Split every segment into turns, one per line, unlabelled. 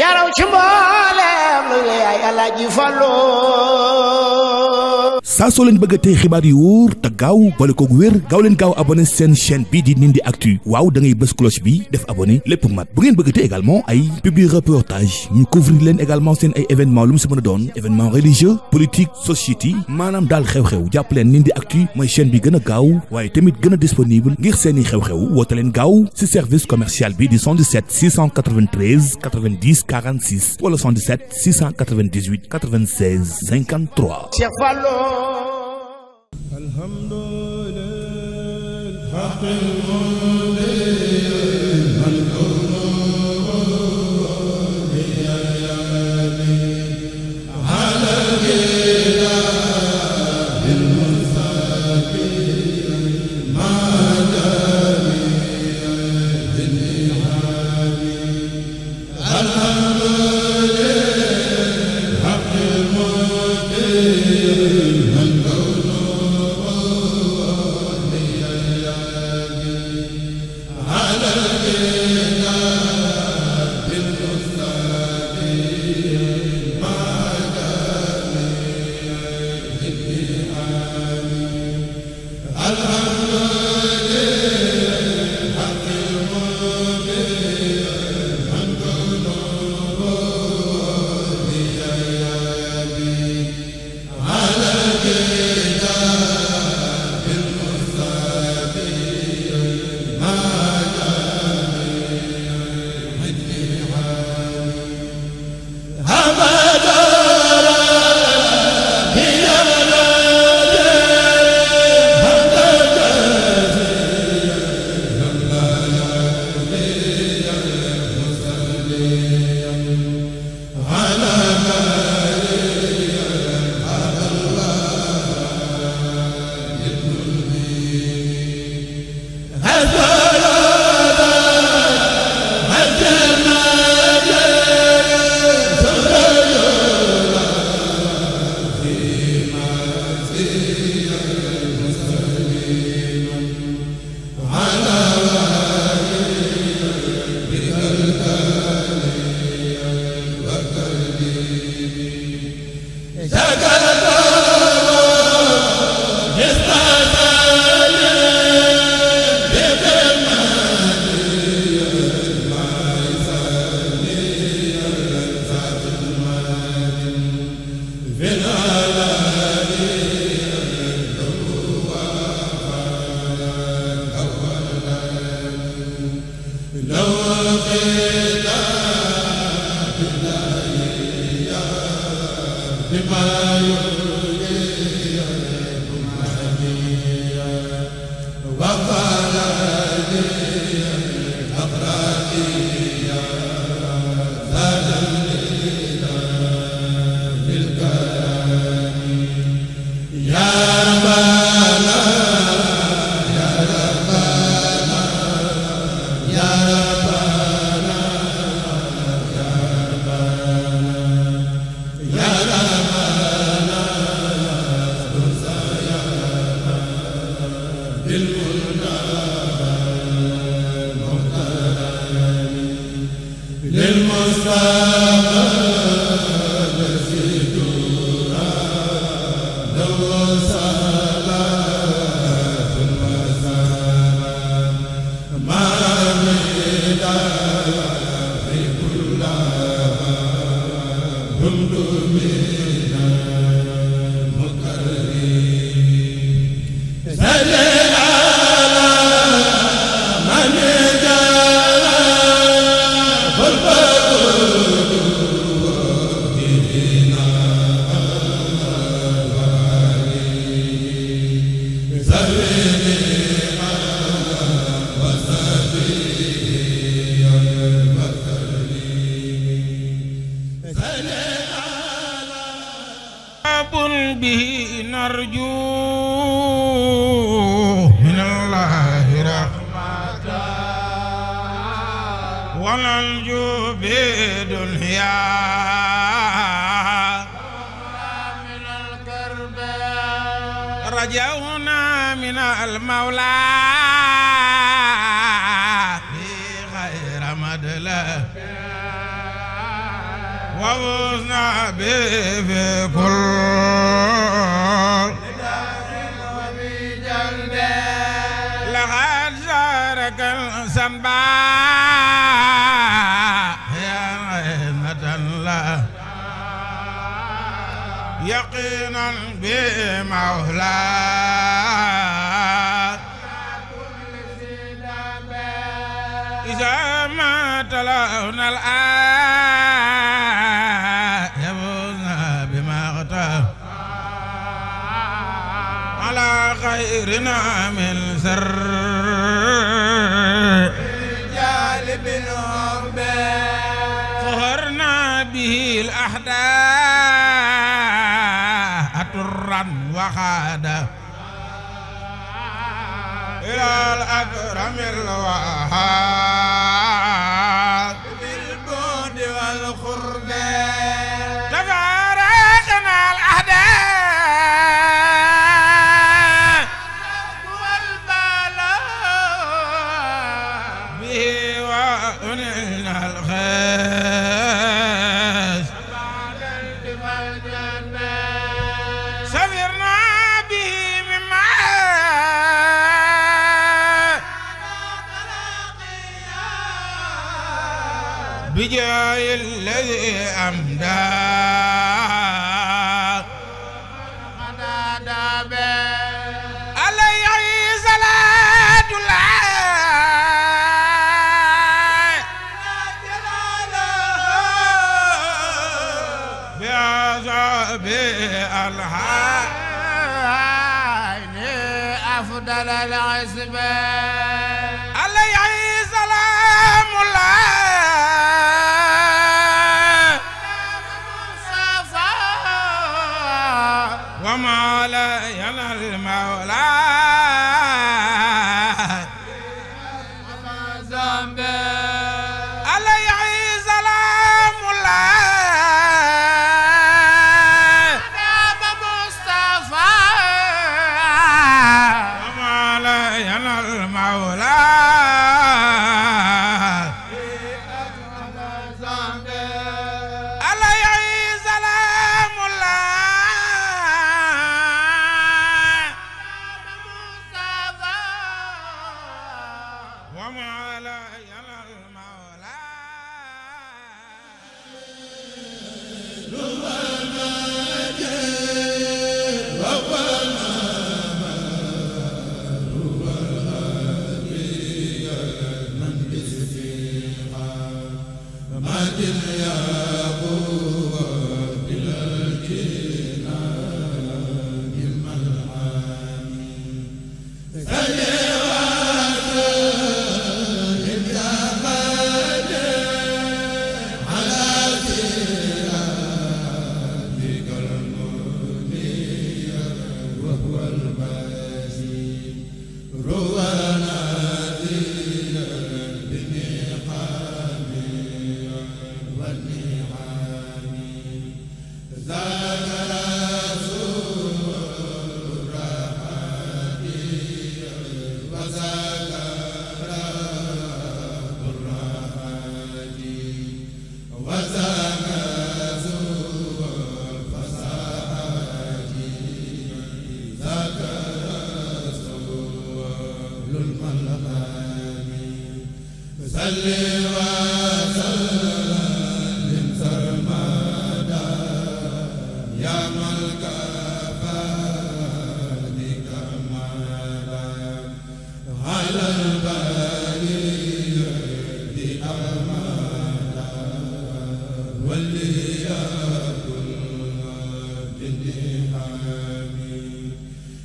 yaraw ci mboolem lu yaay Alaaji Fallu
saa soo leen bëgg a tey xibaar yu wóor te gaaw boole koog wér gaaw leen gaaw abonné seen chaîne bii di Ndindy Actu waaw da ngay bës cloche bi def abonné lépp mat bu ngeen bëgg a tey également ay publi reportage ñu couvrir leen également seen ay événement lu mu si mën a doon événement religieux politique société maanaam daal xew-xew jàpp leen Ndindy Actu mooy chaîne bi gën a gaaw waaye tamit gën a disponible ngir seeni xew-xew woote leen gaaw si service commercial bi di 77 693 90 46 wala 77 698 96 53.
Cheikh Fallu
رجونا من المولى في خير مدلة وغزنا به في كل لقد شارك السنبا يا غيمة الله يقينا بمولاه إذا ما تلونا الآن يفوزنا بما اغتاه على خيرنا من سر جالب الحب قهرنا به الأحداث طرا وخادا إلى الأكرم الوهاب بالبعد والقرب تفارقنا الأحداث والبلاء به وأنلنا الخير سفرنا به مما بجاه الذي أمدى عليه صلاة الله بعذاب الحين أفضل العزبان عليه سلام الله وما لا ينال المولى عليه سلام الله مصطفى وما لا ينال المولى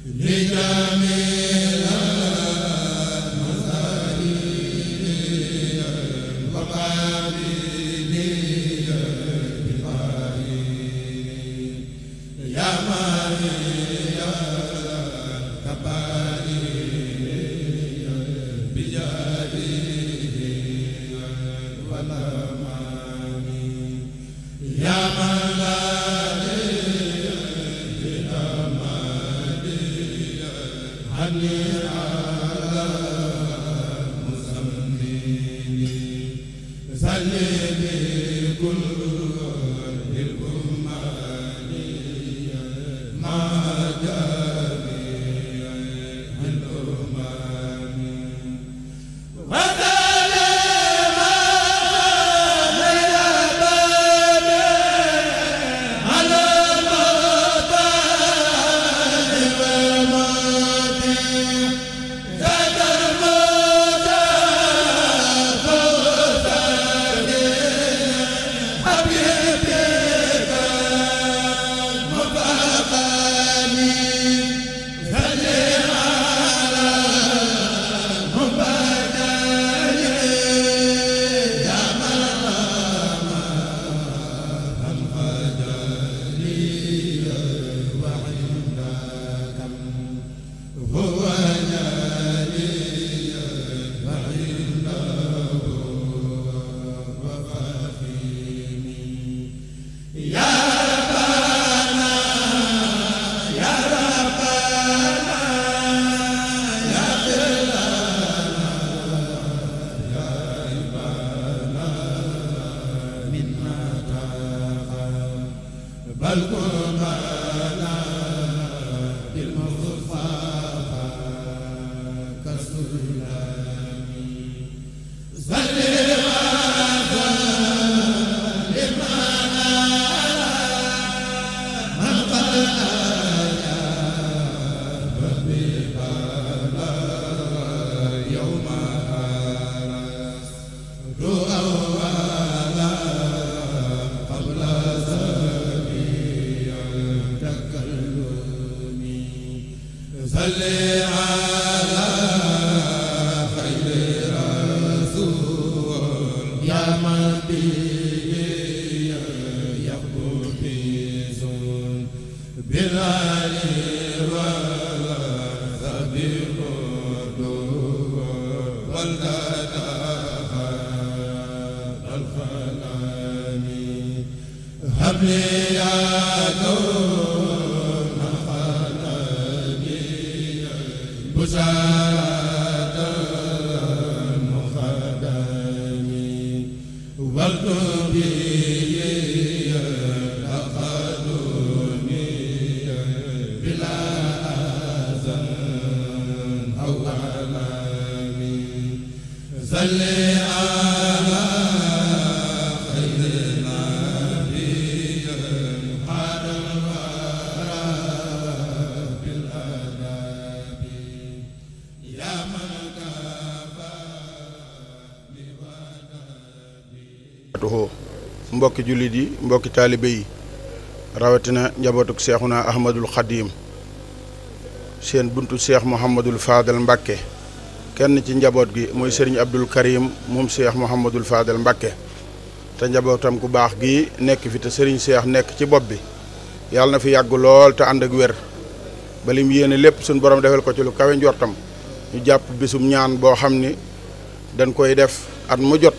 لجميع المسائل mbokki jullit yi mbokki taalibe yi rawatina njabootuk seexuna ahmadul xadim seen buntu seex muhammadul faadal mbàkke kenn ci njaboot gi mooy sëriñ abdul karim moom seex muhammadul faadal mbàkke te njabootam ku baax gi nekk fi te sëriñ seex nekk ci bopp bi yàlla na fi yàgg lool te ànd ak wér ba lim yéene lépp suñ borom defal ko ci lu kawe njortam ñu jàpp bisum ñaan boo xam ni dañ koy def at mu jot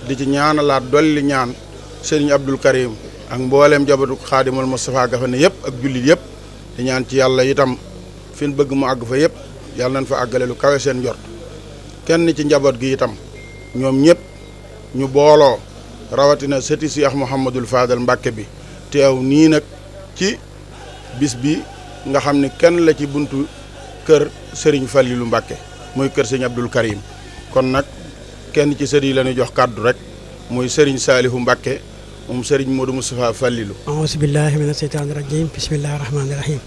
di ci ñaanalaat dolli ñaan sëriñ abdul karim ak mbooleem njabootu xaadimul Mustafa ga fa ne yëpp ak jullit yëpp di ñaan ci yàlla itam fi ñu bëgg mu àgg fa yëpp yàlla nañ fa àggale lu kawe seen njort kenn ci njaboot gi itam ñoom ñëpp ñu booloo rawatina sëti Seex Muhammadul Faadal Mbàkke bi teew nii nag ci bis bi nga xam ne kenn la ci buntu kër sëriñ Falilu Mbàkke muy kër sëriñ Abdul Karim kon nag kenn ci sëriñ la ñu jox kàddu rek muy sëriñ Saalihu Mbàkke moom sëriñ Modou Moustapha Falilu. auzu billahi mina seytaani rajim bismillahi rahmaani rahim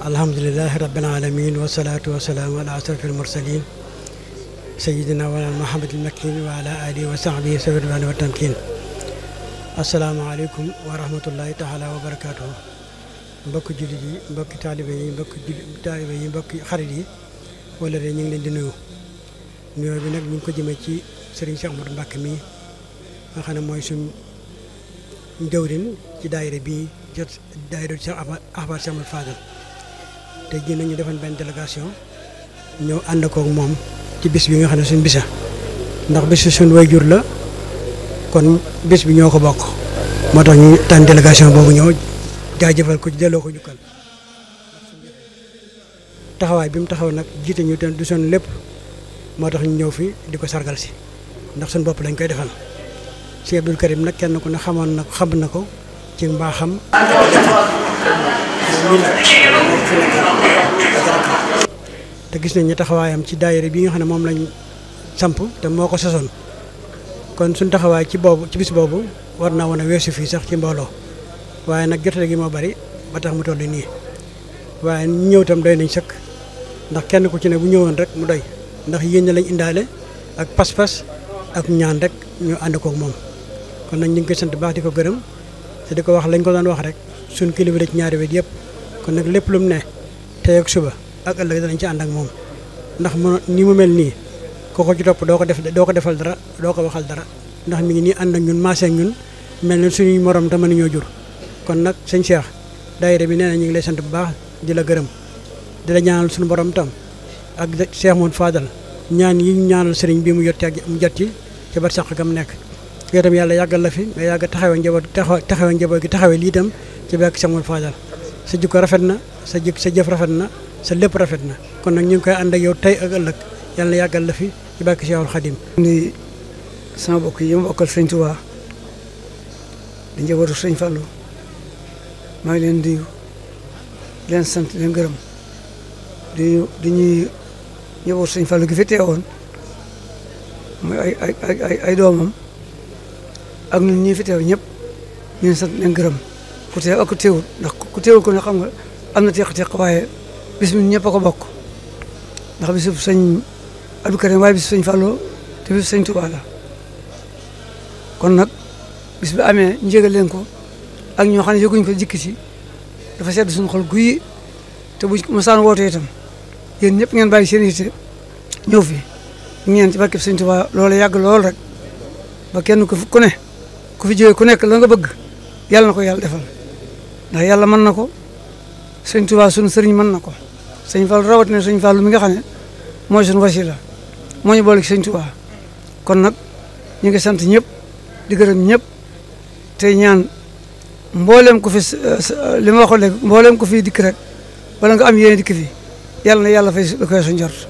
alhamdulilahi rabbil alamin wasalaatu wasalaamu ala asrafil mursalin sayidina wala Muhammadil makin wa ala alihi wa sahbihi sabiran wa tamkin asalaamaaleykum wa rahmatullahi taala wa barakaatuhu mbokki jullit yi mbokki taalibe yi mbokki xarit yi wala de ñu ngi leen di nuyu nuyoo bi nag ñu ngi ko jëmee ci sëriñ Cheikh Ahmadou Mbacke mi nga xam ne mooy suñ jawrin ci daayira bi jot daayira Cheikh Ahmad Cheikh Fadal te ji nañu defoon benn délégation ñëw ànd koog moom ci bis bi nga xam ne suñ bisa ndax bisu suñ waajur la kon bis bi ñoo ko bokk moo tax ñu tànn délégation boobu ñëw jaajëfal ko ci delloo ko jukkal taxawaay bi mu taxaw nag jiite ñu te du son lépp moo tax ñu ñëw fi di ko sargal si ndax suñ bopp lañ koy defal si Abdul Karim nag kenn ku ne xam na ko ci mbaaxam te gis nañ ne taxawaayam ci daayira bi nga xam ne moom lañ samp te moo ko sosoon kon suñ taxawaay ci bis boobu war naa woon a weesu fii sax ci mbooloo waaye nag jotale gi moo bari ba tax mu toll nii waaye ñëw tam doy nañ sëkk ndax kenn ku ci ne bu ñëwoon rek mu doy ndax yéen lañ indaale ak pas-pas ak ñaan rek ñu ànd koog moom kon nag ñu ngi koy sant baax di ko gërëm te di ko wax lañ ko doon wax rek suñ kilifa la ci ñaari wet yëpp kon nag lépp lu mu ne tey ak suba ak ëllëg danañ ci ànd ak moom ndax ni mu mel nii ko ci topp doo ko defal dara doo ko waxal dara ndax mi ngi nii ànd ak ñun maasee ak ñun mel na suñuy morom te mënuñoo jur kon nag sëñ Cheikh daayira bi nee na ñu ngi lay sant bu baax di la gërëm di la ñaanal suñu borom tam ak Cheikh Modou Fadal ñaan yi ñu ñaanal sëriñ bi mu jot ci bar sàq gam nekk yow tam yàlla yàggal la fi nga yàgg taxawee njaboot gi taxawee lii tam ci bekk Cheikh Modou Fadal sa jikko rafet na sa jëf rafet na sa lépp rafet na kon nag ñu ngi koy ànd ak yow tey ak ëllëg yàlla yàggal la fi ci bekk Cheikhul Khadim
ni sama bokk yi ma bokkal sëñ Tuubaa di njabootu sëñ Fallou maa ngi leen di leen sant leen gërëm di ñuy njabootu sëñ Fallou gi fi teewoon mooy ay doomam ak ñun ñii fi teew ñëpp ñu leen sant leen gërëm ku teew ak ku teewul ndax ku teewul ko ne xam nga am na teq-teq waaye bis mi ñëpp a ko bokk ndax bisu sëñ Abdou Karim waaye bisu sëñ Fallou te bisu sëñ Touba la kon nag bis bi amee ñu jégal leen ko ak ñoo xam ne yëguñ ko jikki ci dafa sedd suñu xol guyi te bu mosaan wootee itam yéen ñëpp ngeen bàyyi seen yitte ñëw fi ñeen ci barkeb sëñ Touba loolu yàgg lool rek ba kenn ku ne ku fi jógee ku nekk la nga bëgg yàlla na ko yàlla defal ndax yàlla mën na ko sëñ Touba suñu sëriñ mën na ko sëñ Fallou rawatina sëñ Fallou mi nga xam ne mooy suñu wasila moo ñu boole ci sëñ Touba kon nag ñu ngi sant ñëpp di gërëm ñëpp tey ñaan mboolem ku fi li ma waxoon léegi mboolem ku fi dikk rek wala nga am yéene dikk fi yàlla na yàlla fay lu koy suñ jort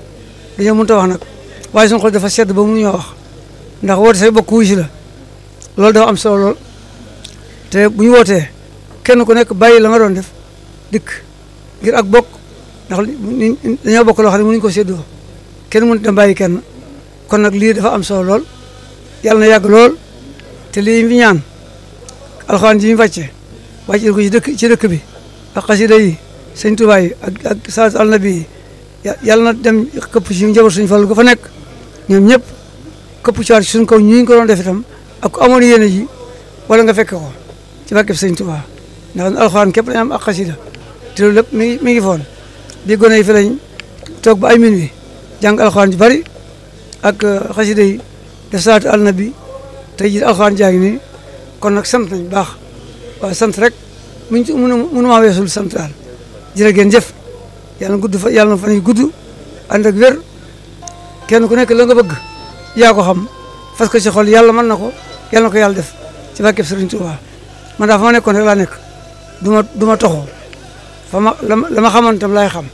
dañoo mënut a wax nag waaye suñu xol dafa sedd ba mënuñoo wax ndax woote say bokk wuy si la loolu dafa am solo lool te bu ñu wootee kenn ku nekk bàyyi la nga doon def dikk ngir ak bokk ndax dañoo bokk loo xam ne mënuñu ko séddoo kenn mënut a bàyyi kenn kon nag lii dafa am solo lool yàlla na yàgg lool te lii fi ñaan alxuraan ji ñu wàcce ko ci dëkk bi ak xasida yi sëñ Tuubaa yi ak salaatu ala nabi yi yàlla na dem këpp ci njaboot sëñ Fallu ga fa nekk ñoom ñëpp këpp ci waat suñ kaw ñu ko doon def itam ak ku amoon yéene ji wala nga fekk ko ci barkeb sëñ Tuubaa ndax alxuraan képp lañ am ak xasida te loolu lépp mi ngi foon bi gone yi fi lañ toog ba ay minuit jàng alxuraan ju bari ak xasida yi def salaatu ala nabi tey jii alxuraan jaa ngi nii kon nag sant nañ baax waaye sant rek mënu maa weesul sant daal jërë ngeen jëf yàlla na gudd fa yàlla na fan yu gudd ànd ak wér kenn ku nekk la nga bëgg yaa ko xam fas ko ci xol yàlla mën na ko yàlla na ko yàlla def ci barkeb Sëriñ Tuubaa man daal fa ma nekkoon rek laa nekk du ma toxoo fa ma la ma xamoon itam laay xam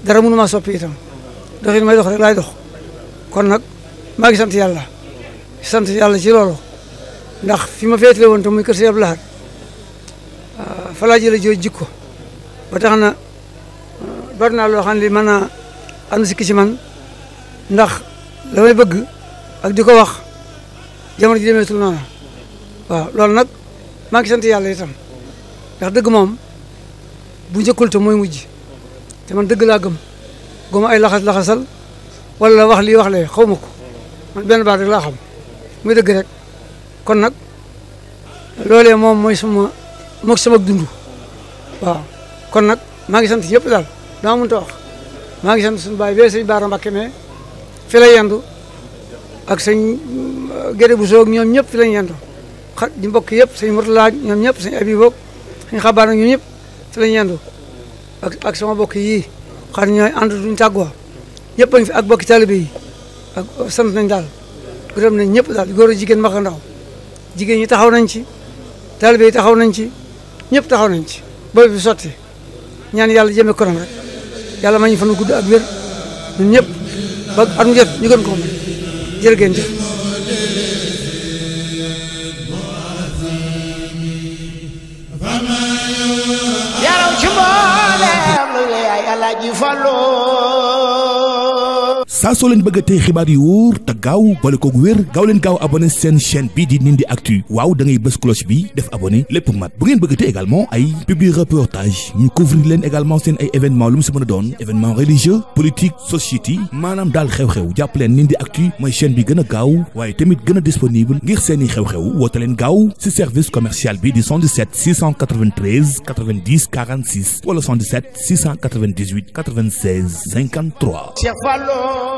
dara mënu maa soppi itam doxin may dox rek laay dox kon nag maa ngi sant yàlla ci loolu ndax fi ma féetale woon te muy kër Sëñ Abdou Lahad fa laa jëlee jooju jikko ba tax na bari naa loo xam ne li mën a ànd sikki ci man ndax la may bëgg ak di ko wax jamono ji demeetul noonu waaw loolu nag maa ngi sant yàlla itam ndax dëgg moom bu njëkkul te mooy mujj te man dëgg laa gëm goma ay laxasal wala wax lii wax lee xaw ma ko man benn baat rek laa xam muy dëgg rek kon nag loolee moom mooy sama dund waaw kon nag maa ngi sant ñëpp daal dama mënut a wax maa ngi sant suñu baay bee sëñ Baara Mbakke mais fi la yendu ak sëñ Gédé bu soog ñoom ñëpp fi lañ yendu di mbokk yëpp sëñ Murtala ñoom ñëpp sëñ Abi boog sëñ Xabaar ñoom ñëpp fi lañ yendu ak sama bokk yii xam ñooy ànd duñ tàggoo ñëpp a ngi fi ak bokki taalibe yi ak sant nañ daal gërëm nañ ñëpp daal góor a jigéen mag a ndaw jigéen ñi taxaw nañ ci taalibe yi taxaw nañ ci ñëpp taxaw nañ ci boobu bi sotti ñaan yàlla jëmee korom rek yàlla ma ñu fan gudd ak wér ñun ñëpp ba at mu jot ñu gën ko mën jërë ngeen jëf
yaraw ci mboolem lu yaay Alaaji Fallu
saa soo leen bëgg a tey xibaar yu wóor te gaaw boole koog wér gaaw leen gaaw abonné seen chaîne bii di Ndindy Actu waaw da ngay bës cloche bi def abonné lépp mat bu ngeen bëgg a tey également ay publi reportage ñu couvrir leen également seen ay événement lu mu si mën a doon événement religieux politique société maanaam daal xew-xew jàpp leen Ndindy Actu mooy chaîne bi gën a gaaw waaye tamit gën a disponible ngir seeni xew-xew woote leen gaaw si service commercial bi di 77 693 90 46 wala 77 698 96 53.
Cheikh Fallu